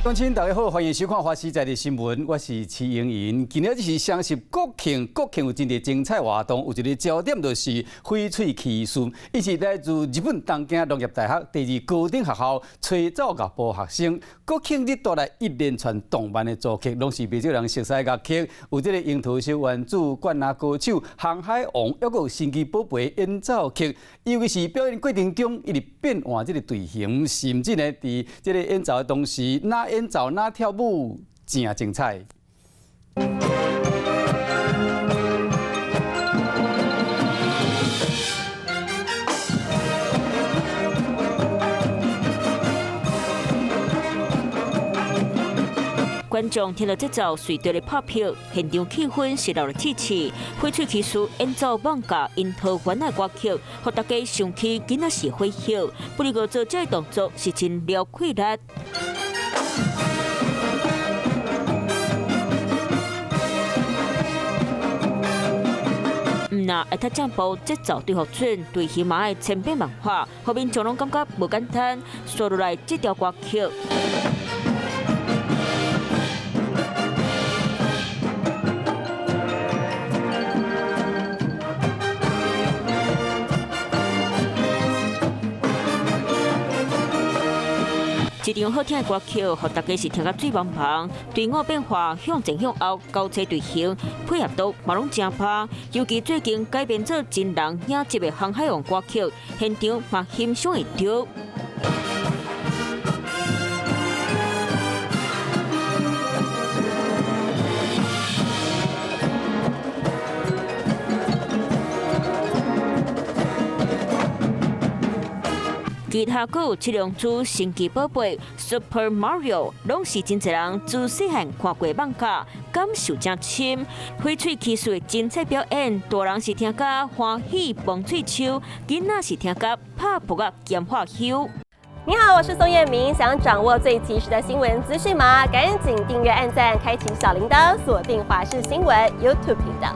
鄉親大家好，歡迎收看《華視在地新聞》，我是徐盈盈。今日是雙十國慶，國慶有真濟精彩活動，有一个焦點就是翡翠騎士，伊是來自日本東京農業大學第二高等學校吹奏樂部學生。國慶日帶來一連串動漫的組曲，攏是袂少人熟悉的樂曲，有這个櫻桃小丸子、灌籃高手、航海王，抑閣有神奇寶貝演奏曲。尤其是表演過程中，一直變換這个隊形，甚至呢，佇這个演奏的同時，若演奏若跳舞，誠精彩。觀眾聽著節奏，隨著咧拍票，現場氣氛是熱烈支持。翡翠騎士演奏艋舺櫻桃園的歌曲，予大家想起囡仔時回憶。不過做這个動作是真了氣力。毋但會較進步，節奏對予準，隊形嘛愛千變萬化，予民眾攏感覺無簡單。紲落來這條歌曲。一場好聽的歌曲，予大家是聽甲水茫茫。隊伍變化向前向後，交錯隊形配合度嘛攏誠拍。尤其最近改編做真人影集的《航海王》歌曲，現場嘛欣賞會著。其他閣有七龍珠、神奇寶貝、Super Mario，攏是真濟人自細漢看過漫畫，感受誠深。翡翠騎士的精彩表演，大人是聽甲歡喜蹦喙鬚，囡仔是聽甲拍噗仔兼喝溼。你好，我是宋燕明，想掌握最及時的新聞資訊嗎？趕緊訂閱、按讚、開啟小鈴鐺，鎖定華視新聞 YouTube 頻道。